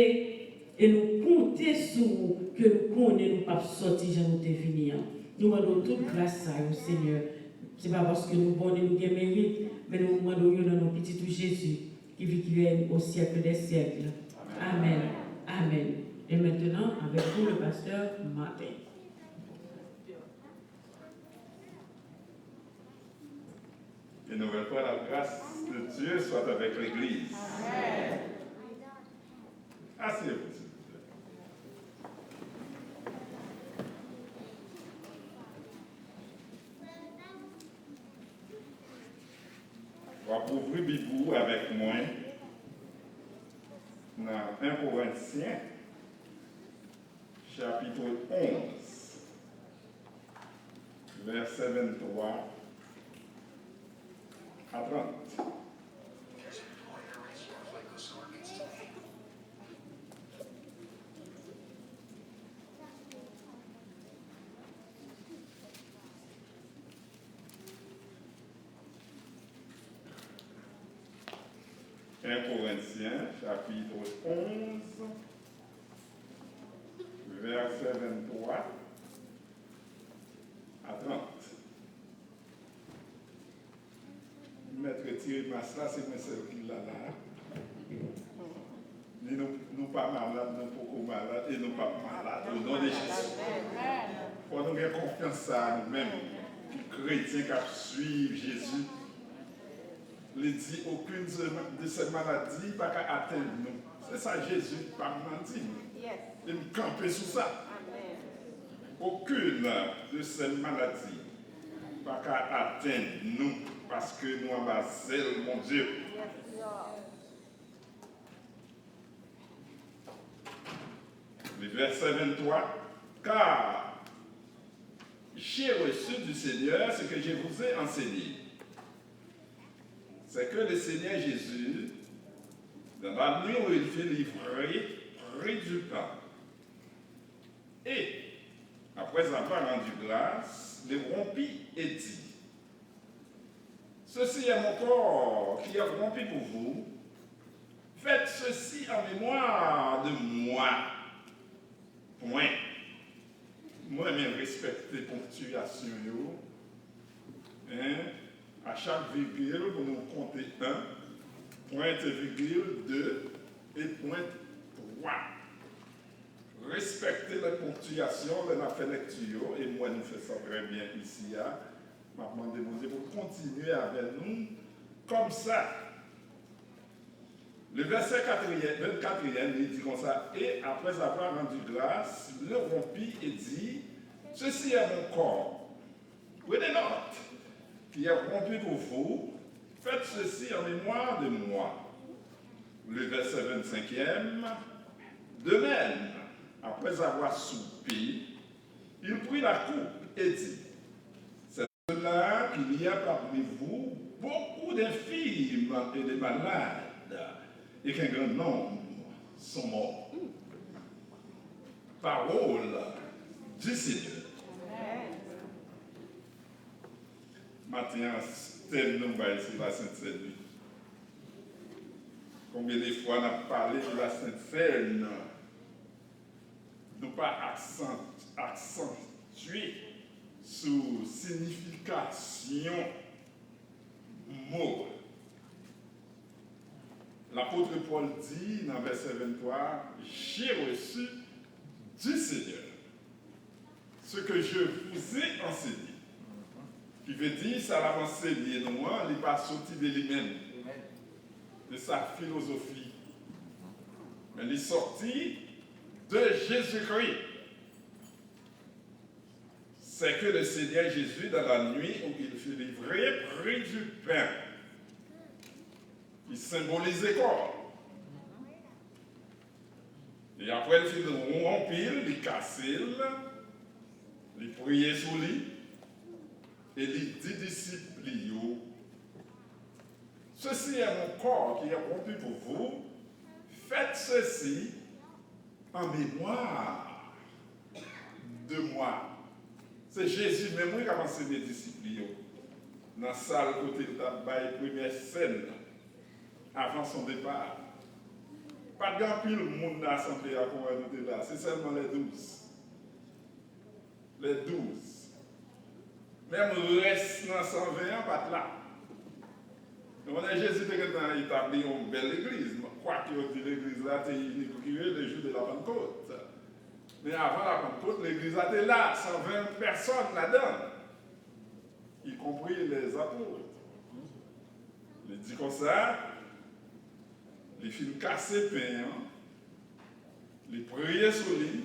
e nou konte sou ou ke nou konnen nou p ap sòti jan nou te vini an. Nou mande w tout gras sa yo, Senyè. Se pa paske nou bon e nou gen merit, men nou mande w yo nan non Pitit ou Jezi, ki viv, ki règne au siècle des siècles. Amèn. Amèn. Et maintenant, avec vous, le pasteur Martin. Une nouvelle fois, la grâce de Dieu soit avec l'Église. Amen. Asseyez-vous, s'il vous plaît. W ap ouvri Bib ou avèk mwen nan en Korentyen, chapitre onze, vèsè venntwa a trant. En Korentyen, chapitre onze, vèsè venntwa a trant. M mèt retire mas la, se mwen sèl ki la la. Ni nou, nou pa malad, nou poko malad, e nou p ap malad, o non de Jezi. Fò nou gen konfyans sa a nou menm, ki kretyen k ap swiv Jezi. Li di, okenn de sèt maladi pa ka atenn nou. Se sa Jezi pa m nan di nou. E m kanpe sou sa. Okenn de sèt maladi pa ka atenn nou, paske nou anba zèl Bondye. Le verset vingt-trois, car j'ai reçu du Seigneur ce que je vous ai enseigné. C'est que le Seigneur Jésus, dans la nuit où il fut livré, prit du pain. Et, après avoir rendu grâce, le rompit et dit, ceci est mon corps qui est rompu pour vous. Faites ceci en mémoire de moi. Pwen. Mwen renmen respekte ponktiyasyon yo. Hein? A chak vigil, pou nou konte en, pwente vigil, de, e pwent twa. Respekte lè ponktiyasyon lè n ap fè lekti yo, e m wè nou fè sa trè byen isi a. M ap mande Bondye pou l kontinye avè nou kòmsa. Le verset quatrième, vingt-quatrième, il dit comme ça, et après avoir rendu grâce, le rompit et dit, ceci est mon corps. Prenez note, qui est rompu pour vous, faites ceci en mémoire de moi. Le verset vingt-cinquième, de même, après avoir soupé, il prit la coupe et dit, cela qu'il y a parmi vous beaucoup d'infirmes et de malades, et qu'un grand nombre sont morts. Parole du Seigneur. Maten an, tèm nou bay se la Sent Sèn. Konbyen de fwa n ap pale de la Sent Sèn? Nou pa aksan-, aksantye sou siyifikasyon mo. Lapot Pòl di nan vèsè venntwa, J'ai reçu du Seigneur ce que je vous ai enseigné. Ki vle di, sa l ap ansenye nou an, li pa soti de li menm, de sa filozofi, men li soti de Jezikri. C'est que le Seigneur Jésus, dans la nuit où il fut livré, prit du pain, ki senbolize kò l. E apre l fin wonp li, li kase l, li priye sou li, e li di disip li yo, Ceci est mon corps qui est rompu pour vous, faites ceci en mémoire de moi. Se Jezi menm, wi, k ap ansenye disip li yo nan sal kote l t ap bay premyè sèn nan, avan son départ. Pa t gen anpil moun nan asanble a, kòm nou te la, se sèlman lè douz. Lè douz. Menm rès nan san ven an pa t la. Nou konnen Jezi te gentan etabli yon bèl legliz, kwake yo di legliz la te inogire le jou de la Pannkot. Men avan la Pannkot, legliz la te la, san ven pèsòn ladan, ikonpri lèzapot. Li di konsa, li fin kase pen an, li priye sou li,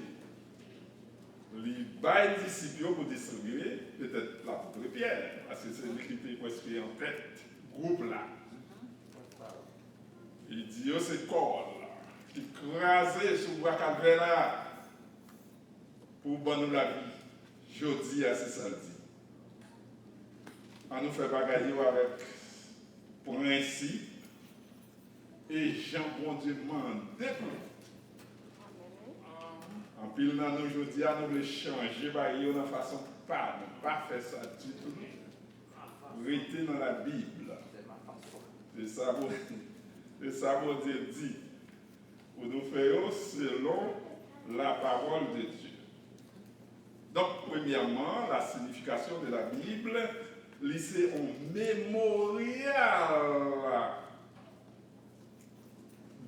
li bay disip yo pou distribye, petèt lapot Pyè, paske se li ki te prèske antèt gwoup la. Li di yo se kò l ki kraze sou bwa Kalvè la pou ban nou lavi. Jodi a, se sa l di. Ann nou fè bagay yo avèk prensip e jan Bondye mande pou nou. Anpil nan nou jodi a, nou vle chanje bagay yo nan fason pa nou. Pa fè sa ditou, non. Rete nan Labib. Se sa Bon-, se sa Bondye di. Pou nou fè yo selon la parole de Dieu. Donk, premyèman, la signification de la Bible, li se yon memoryal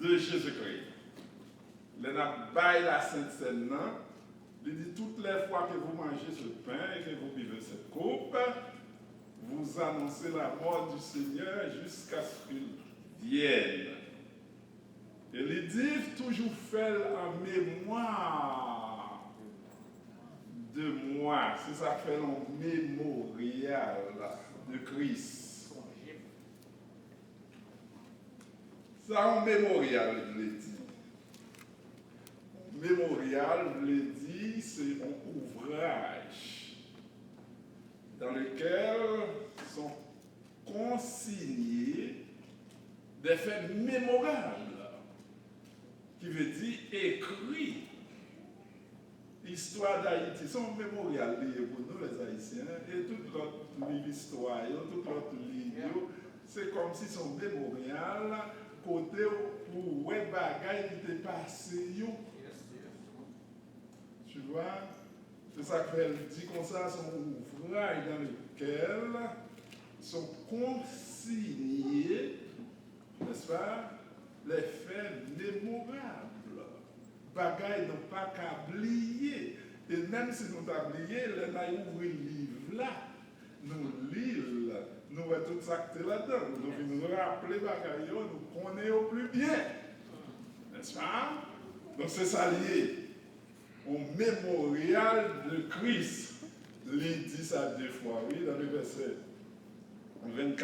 de Jésus-Christ. Lè n ap bay la Sent Sèn nan, li di, toutes les fois que vous mangez ce pain et que vous buvez cette coupe, vous annoncez la mort du Seigneur jusqu'à ce qu'il vienne. E li di, toujou fè l an memwa de mwa. Se sa k fè l yon memoryal de Kris. Sa yon memoryal vle di? Yon memoryal vle di se yon ouvraj dans lequel sont consignés des faits mémorables, ki vle di ekri. Istwa Dayiti se yon memoryal li ye pou nou, les Haïtiens, e tout lòt liv istwa yo, tout lòt liv yo, se kòmsi se yon memoryal kote ou wè bagay ki te pase yo. Tu vois? Se sa k fè l di konsa, se yon ouvraj dans lequel sont consignés, n'est-ce pas, les faits mémorables. Bagay nou pa ka bliye. E menm si nou ta bliye, lè n al ouvri liv la, nou li l, nou wè tout sa k te ladan l, nou vin raple bagay yo, nou konnen yo pli byen. N'est-ce pas? Donk, se sa l ye. Yon memoryal de Kris. Li di sa de fwa, wi, nan vèsè vennkat.